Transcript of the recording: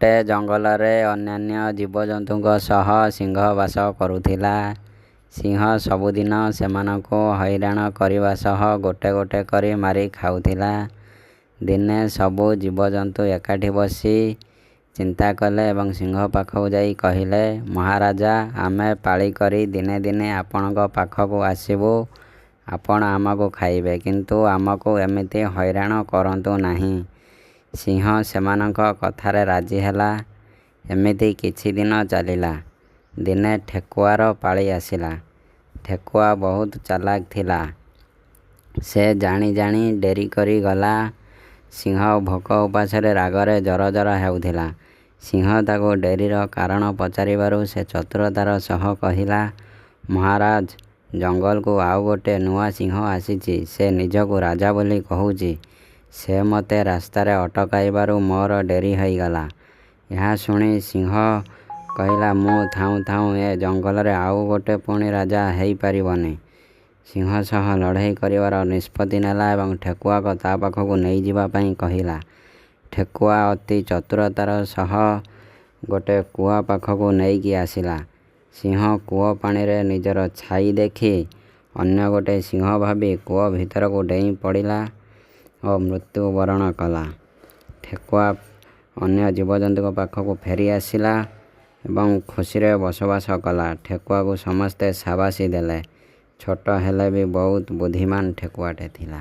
ଗୋଟେ ଜଙ୍ଗଲରେ ଅନ୍ୟାନ୍ୟ ଜୀବଜନ୍ତୁଙ୍କ ସହ ସିଂହ ବାସ କରୁଥିଲା। ସିଂହ ସବୁଦିନ ସେମାନଙ୍କୁ ହଇରାଣ କରିବା ସହ ଗୋଟେ ଗୋଟେ କରି ମାରି ଖାଉଥିଲା। ଦିନେ ସବୁ ଜୀବଜନ୍ତୁ ଏକାଠି ବସି ଚିନ୍ତା କଲେ ଏବଂ ସିଂହ ପାଖକୁ ଯାଇ କହିଲେ, ମହାରାଜା, ଆମେ ପାଳି କରି ଦିନେ ଦିନେ ଆପଣଙ୍କ ପାଖକୁ ଆସିବୁ, ଆପଣ ଆମକୁ ଖାଇବେ, କିନ୍ତୁ ଆମକୁ ଏମିତି ହଇରାଣ କରନ୍ତୁ ନାହିଁ। ସିଂହ ସେମାନଙ୍କ କଥାରେ ରାଜି ହେଲା। ଏମିତି କିଛି ଦିନ ଚାଲିଲା। ଦିନେ ଠେକୁଆର ପାଳି ଆସିଲା। ଠେକୁଆ ବହୁତ ଚାଲାକ ଥିଲା। ସେ ଜାଣି ଜାଣି ଡେରି କରି ଗଲା। ସିଂହ ଭୋକ ଉପାସରେ ରାଗରେ ଜର ଜର ହେଉଥିଲା। ସିଂହ ତାକୁ ଡେରିର କାରଣ ପଚାରିବାରୁ ସେ ଚତୁରତାର ସହ କହିଲା, ମହାରାଜ, ଜଙ୍ଗଲକୁ ଆଉ ଗୋଟେ ନୂଆ ସିଂହ ଆସିଛି। ସେ ନିଜକୁ ରାଜା ବୋଲି କହୁଛି। ସେ ମୋତେ ରାସ୍ତାରେ ଅଟକାଇବାରୁ ମୋର ଡେରି ହୋଇଗଲା। ଏହା ଶୁଣି ସିଂହ କହିଲା, ମୁଁ ଥାଉଁ ଥାଉଁ ଏ ଜଙ୍ଗଲରେ ଆଉ ଗୋଟେ ପୁଣି ରାଜା ହେଇପାରିବନି। ସିଂହ ସହ ଲଢ଼େଇ କରିବାର ନିଷ୍ପତ୍ତି ନେଲା ଏବଂ ଠେକୁଆକୁ ତା ପାଖକୁ ନେଇଯିବା ପାଇଁ କହିଲା। ଠେକୁଆ ଅତି ଚତୁରତାର ସହ ଗୋଟେ କୂଅ ପାଖକୁ ନେଇକି ଆସିଲା। ସିଂହ କୂଅ ପାଣିରେ ନିଜର ଛାଇ ଦେଖି ଅନ୍ୟ ଗୋଟେ ସିଂହ ଭାବି କୂଅ ଭିତରକୁ ଡେଇଁ ପଡ଼ିଲା ଓ ମୃତ୍ୟୁବରଣ କଲା। ଠେକୁଆ ଅନ୍ୟ ଜୀବଜନ୍ତୁଙ୍କ ପାଖକୁ ଫେରି ଆସିଲା ଏବଂ ଖୁସିରେ ବସବାସ କଲା। ଠେକୁଆକୁ ସମସ୍ତେ ସାବାସି ଦେଲେ। ଛୋଟ ହେଲେ ବି ବହୁତ ବୁଦ୍ଧିମାନ ଠେକୁଆଟେ ଥିଲା।